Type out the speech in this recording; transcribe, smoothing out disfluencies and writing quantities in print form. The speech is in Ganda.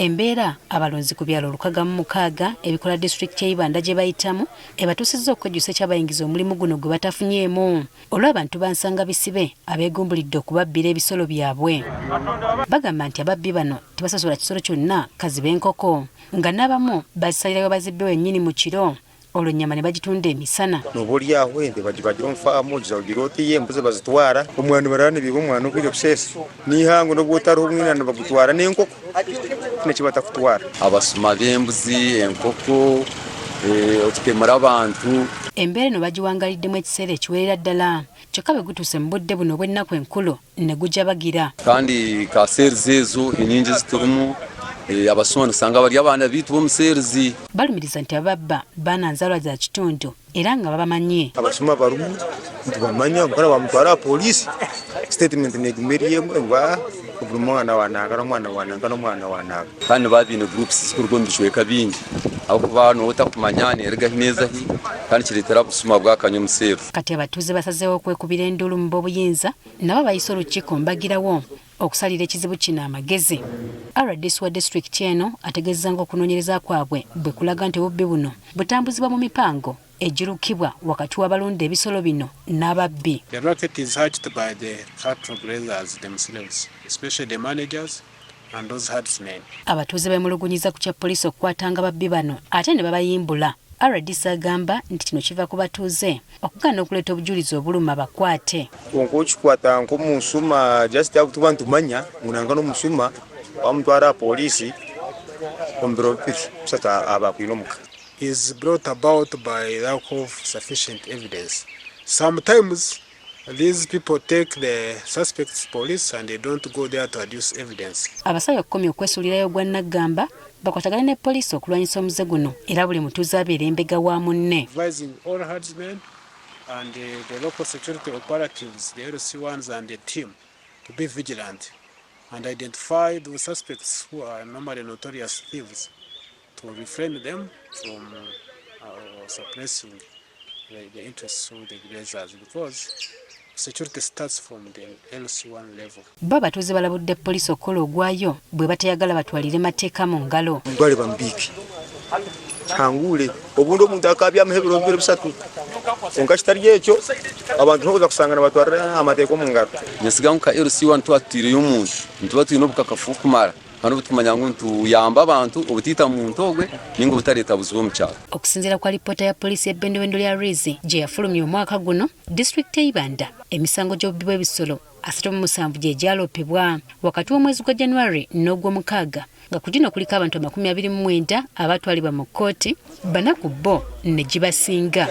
Embeera abalunzi ku byalo 66 ebikola disitulikiti y'e Ibanda gye bayitamu ebatuusizza okwejjusa ekyabayingiza omulimu guno gwe batafunyeemu olw'abantu bansanga bisibe abeegumbulidde okubabbira ebisolo byabwe. Bagamba nti ababbi bano tebasasola kisolo kyonna kazibe enkoko nga n'abamu bazisalirayo bazibbe wennyini mu kiro olwo ennyama ne bagitunda emisana. Noba ori aho ente bagibagira omu faamu ogiza ogira oti embuzi bazitwara omwani barara nibiiba omwani obwire kusheesa n'eihangwe n'obu otariho omwina nibagutwara n'enkoko tihaine eki batakutwara. Abasuma b'embuzi, enkoko, okutemura abantu. Embeera eno bagiwangaliddemu ekiseera ekiwerera ddala kyokka bwe gutuuse mu budde buno obw'ennaku enkulu ne gujabagira. Kandi ka seerizi ezo enyingi eziturimu abasuma nosanga bari abaana baitu b'omu seerizi. Balumiriza nti ababba baana nzaalwa za kitundu era nga babamanyi. Abasuma barimu nitubamanya kwonka bamutwara aha pooriisi sitetimenti neeguma eri emwe ngu buri mwana wa nanka n'omwana wa nanka n'omwana wa nanka. Kandi nibaba baine groups zirikuruga omu bicweka bingi ahabw'okuba nooba otakumanya neeruga hi neeza hi kandi kireetera obusuma bwakanya omu seeri. Kati abatuuze basazeewo okwekubira enduulu mu b'obuyinza nabo abayise olukiiko mbagirawo okusalira ekizibu kino amagezi. Rdc wa disitulikiti eno ategezeza nga okunoonyereza kwabwe bwekulaga nti obubbi buno butambuzibwa mu mipango egirukibwa wakati w'abalunda ebisolo bino n'ababbi. The racket is hatched by the cattle grazers themselves, especially the managers and those herdsmen. Abatuuze beemulugunyiza ku kya poliisi okukwatanga babbi bano ate ne babayimbula. Rdc agamba nti kino kiva ku batuuze okugaana okuleeta obujulizi obuluma bakwate. Kwonka okikwata nk'omusuma just ahabw'okuba nitumanya ngu nanka n'omusuma wamutwara aha pooriisi omu biro bibiri bishatu aba akwine omuka. Is brought about by lack of sufficient evidence. Sometimes these people take the suspects to police and they don't go there to adduce evidence. Abasabye okukomya okwesuulirayo ogwa nnaggamba bakwatagane ne poliisi okulwanyisa omuze guno era buli mutuuze abeere embega wa munne. Advising all herdsmen and the local security operatives, the LC1s and the team to be vigilant and identify those suspects who are normally notorious thieves to refrain them from suppressing the interests of the grazers because security starts from the LC1 level. Bo abatuuze balabudde poliisi okukola ogwayo bwe batayagala batwalire mateeka mu ngalo. Mutwale bamubiike kihangure obundi omuntu akaabyamuho ebiro bibiri bisatu kwonka kitari ekyo abantu nokuza kushanga nibatwarira amateeka omu ngaro. Ninyesiga ngu nka LC1 twaba tutaireyo omuntu nituba twine obukakafu burikumara kandi obu turikumanya ngu nituyamba abantu obutaita muntu ogwe ninga obutareeta buzibu omu kyaro. Okusinziira ku alipoota ya poliisi y'ebbendobendo lya Rwizi gye yafulumya omwaka guno, disitulikiti y'e Ibanda emisango gy'obubbi bw'ebisolo 37 gye gyaloopebwa wakati w'omwezi gwa January n'ogwomukaaga nga ku gino kuliko abantu 29 abaatwalibwa mu kkooti, bana ku bo ne gibasinga.